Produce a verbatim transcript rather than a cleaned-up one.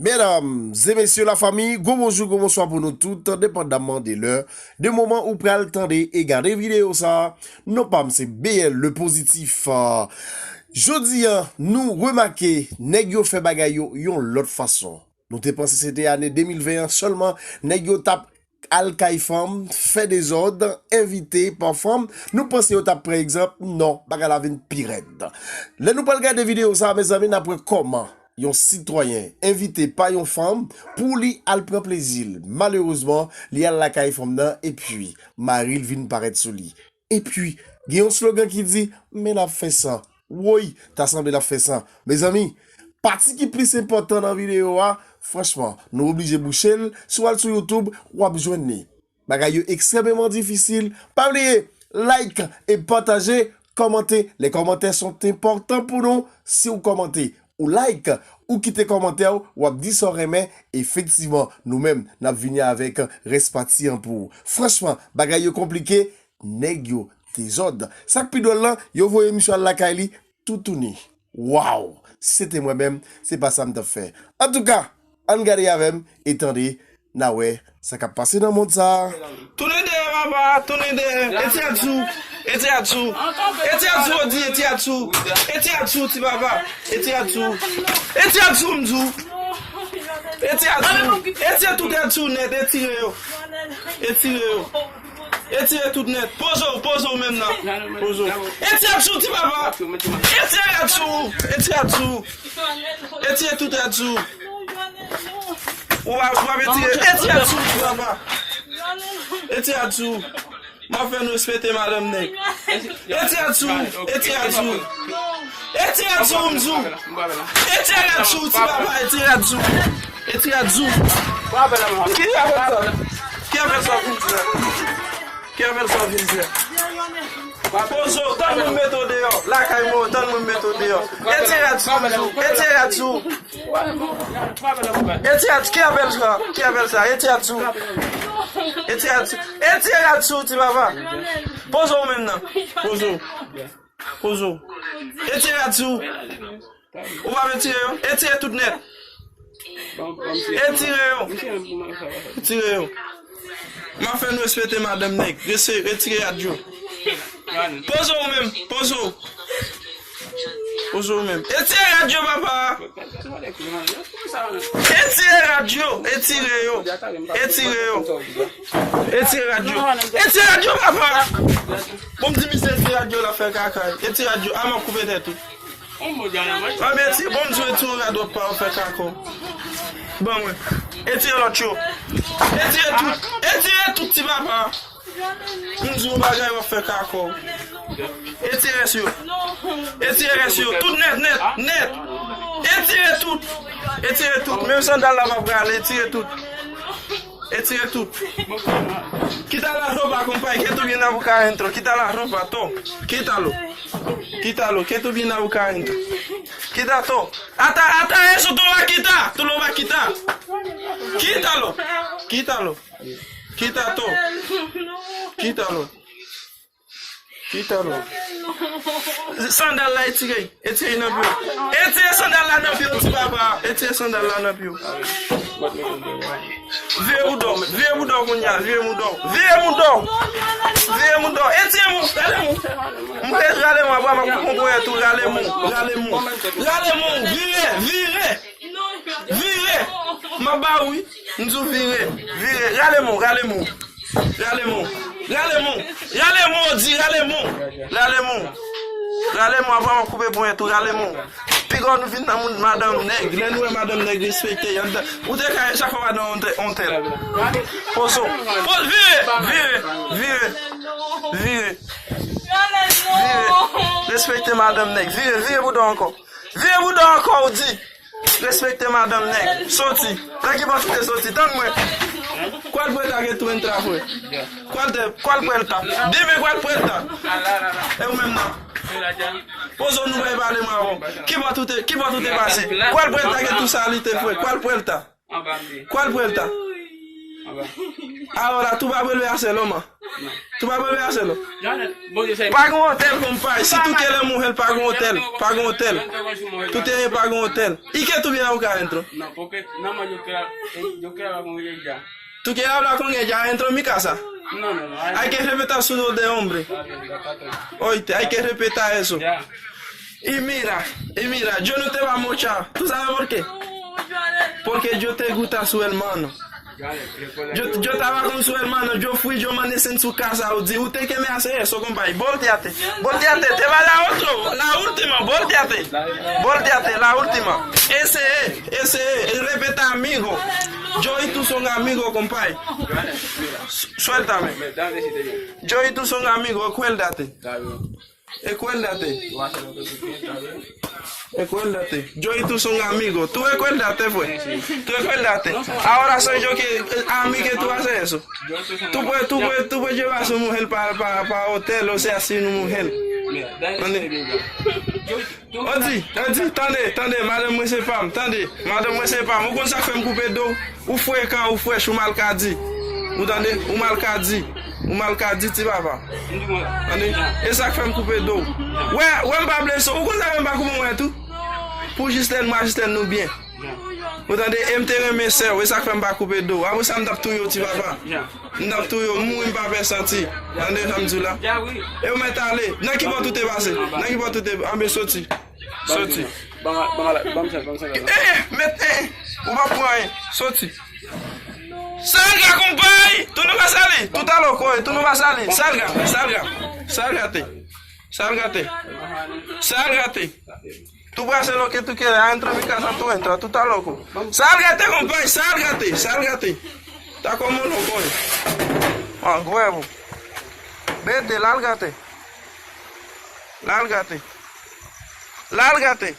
Medam e mesye, lafanmi, gwo bonjou, gwo bonswa pou nou tout, endepandamman de lè, de moman ou pral tande e gade videyo sa a. Non pa m se B L le pozitif. Jodi a, nou remake nèg yo fè bagay yo yon lòt fason. Nou te panse se te ane de mil ven an sèlman, nèg yo t ap al kay fanm, fè dezòd, envite pa fanm, nou panse yo t ap pran egzanp, non, bagay la vin pi rèd. Lè nou pral gade videyo sa a, mezanmi, n ap wè kòman yon sitwayen envite pa yon fanm pou li al pran plezi l. Malerezman, li al lakay fanm nan, epi mari l vin parèt sou li. Epi, gen yon slogan ki di, men n ap fè san. Woy, ta sanble n ap fè san. Mezanmi, pati ki plis enpòtan nan videyo a, franchman, nou oblije bouche l. Si w al sou YouTube, w ap jwenn li. Bagay yo ekstrèmeman difisil. Pa bliye, like e pataje, kòmante. Les commentaires sont importants pour nous. Si w kòmante, ou like, ou kite kòmantè w, w ap di sa w renmen. Efektivman, nou menm, n ap vini avèk rès pati an pou ou. Franchman, bagay yo konplike, nèg yo dezòd. Sa k pi dwòl lan, yo voye misye al lakay li toutouni. Waw! Si se te mwen menm, se pa sa m t ap fè. Antouka, ann gade avè m e tande, n a wè sa k ap pase nan mond sa a. Tounen dèyè, papa, tounen dèyè. Etire adsou, etire adsou. Etire adsou, Odi, etire adsou. Etire adsou, ti papa. Etire adsou. Etire adsou, m di w. Etire adsou. Etire tout adsou nèt, etire yo. Etire yo. Etire tout nèt. Poze w, poze w menm nan. Poze w. Etire adsou, ti papa. Etire adsou. Etire adsou. Etire tout adsou. Ou pa, ou pa etire. Etire adsou, ti papa. Etire adsou. M ap fè n respekte madanm nèg. Etire adsou. Etire adsou. Etire adsou, m di w. Etire adsou, ti papa. Etire adsou. Etire adsou. Ki afè sa? Ki afè sa, Vilzer? Ki afè sa, Vilzer? Poze w, tann moun mete w deyò. Lakay mwen, tann moun mete w deyò. Etire adsou, etire adsou. Etire adsou, ki apèl sa? Ki apèl sa? Etire adsou. Etire adsou. Etire adsou, ti papa. Poze w menm nan. Poze w. Poze w. Etire adsou. Ou pa vle tire yo? Etire tout nèt. Etire yo. Etire yo. M ap fè n respekte madanm nèg. Rese, retire rad yo. Poze w menm. Poze w. Poze w menm. Etire rad yo, papa. Etire rad yo. Etire yo. Etire yo. Etire rad yo. Etire rad yo, papa. Bon, m di misye etire rad yo, l ap fè kaka. Etire rad yo. A, m ap koupe tèt ou. Mwen mèsi, bon, m di w etire rad w pa w fè kaka w. Ban mwen. Etire lòt yo. Etire tout. Etire tout, ti papa. M di w bagay w ap fè kaka w. Etire rès yo. Etire rès yo. Tout nèt, nèt, nèt. Etire tout. Etire tout. Menm sandal la pa prale. Etire tout. Etire tout. Quita la ropa, compadre, que tú vienes a buscar adentro. Quita la ropa, todo. Quítalo. Quítalo, que tú vienes a buscar adentro. Quita todo. Ata, ata eso, tú lo vas a quitar. Tú lo vas a quitar. Quítalo. Quítalo. Quita todo. Quítalo. Kite l. Sandal la etire. Etire nan pye w. Etire sandal la nan pye w, ti papa. Etire sandal la nan pye w. Vire bouda w. Vire bouda w kounye a. Vire bouda w. Vire bouda w. Vire bouda w. Etire mou. Rale mou. M rale mou. Apre m ap koupe w ponyèt ou. Rale mou. Rale mou. Rale mou. Vire. Vire. Vire. M ap ba ou wi. M di w vire. Vire. Rale mou. Rale mou. Rale mou. Rale mou. Rale mou, di rale mou. Rale mou. Rale mou, apre m ap koupe ponyèt ou, rale mou. Piga nou vin nan moun madanm nèg. Lè nou wè madanm nèg respekte, y ap da-, ou te ka chak fwa madanm on tè-, on tèl. Pozo. Poz, vire, vire, vire, vire. Vire. Respekte madanm nèg. Vire, vire bouda w ankò. Vire bouda w ankò, ou di. Respekte madanm nèg. Soti. Nan ki bò ou te soti? Tann mwen. ¿Cuál puerta que tú entras fue? ¿Cuál te, cuál puerta? Dime cuál puerta. E ou menm nan. Pozo, nou bay pale mwen avè w. Ki bò ou te, ki bò ou te pase? ¿Cuál puerta que tú saliste fue? ¿Cuál puerta? ¿Cuál puerta? Ahora, tú vas a volver a hacerlo más. Tú vas a volver a hacerlo. Pa gen otèl, konpay. Si tú quieres mujer, pa gen otèl. Pa gen otèl. Tú tienes pa gen otèl. ¿Y qué tú vienes a buscar adentro? No, porque nada más yo quiero, eh, yo quiero hablar con ella ya. ¿Tú quieres hablar con ella adentro de mi casa? No, no, no. Hay que respetar su dos de hombre. Oíste, hay que respetar eso. Y mira, y mira, yo no te va a mochar. ¿Tú sabes por qué? Porque yo te gusta su hermano. Yo, yo estaba con su hermano, yo fui, yo amanecí en su casa, yo di, usted que me hace eso, compadre, volteate, volteate, te va la otro, la última, volteate, volteate, la última. Ese es, ese es, el respeta amigo. Yo y tú son amigos, compadre. Su- Suéltame. Yo y tú son amigos, acuérdate. Recuérdate. Recuérdate. Yo y tú son amigos. Tú recuérdate, fue. Tú recuérdate. Ahora soy yo que, eh, a mí que tú haces eso. Tú puedes, tú puedes, tú puedes llevar a su mujer para, para, para hotel, o sea, sin mujer. Mande. Andy, Andy, tande, tande, madanm mwen se pa m, tande, madanm mwen se pa m. Ou konn sa k fè m koupe do w? Ou frekan, ou frèch, ou malkadi. Ou tande? Ou malkadi. Ou malkadi, ti papa. Tande? E sa k fè m koupe do w. Wè, wè m pa blese w. Ou konn sa fè m pa koupe w tou? Pou Jislèn, mwen Jislèn nou byen. Ou tande? E m te renmen sè w. E sa k fè m pa koupe do w. Apre sa, m t ap touye w, ti papa. M t ap touye w. M mouri, m pa pè santi. Tande sa m di w la? E w mèt ale. Nan ki pòt ou te pase? Nan ki pòt ou te, anben soti. Soti. Ban m, ban m, ban m sèl, ban m sèl. Eh, eh, mèt, eh, eh. Ou pa pran anyen. Soti. Salga, compadre. Tú no vas a salir. Tú estás loco, eh. Tú no vas a salir. Salga, salga. Sálgate. Sálgate. Sálgate. Tú puedes hacer lo que tú quieras. Adentro de mi casa tú entras. Tú estás loco. Sálgate, compadre. Sálgate. Sálgate. Está como loco, eh. Ah, huevo. Vete, lárgate. Lárgate. Lárgate.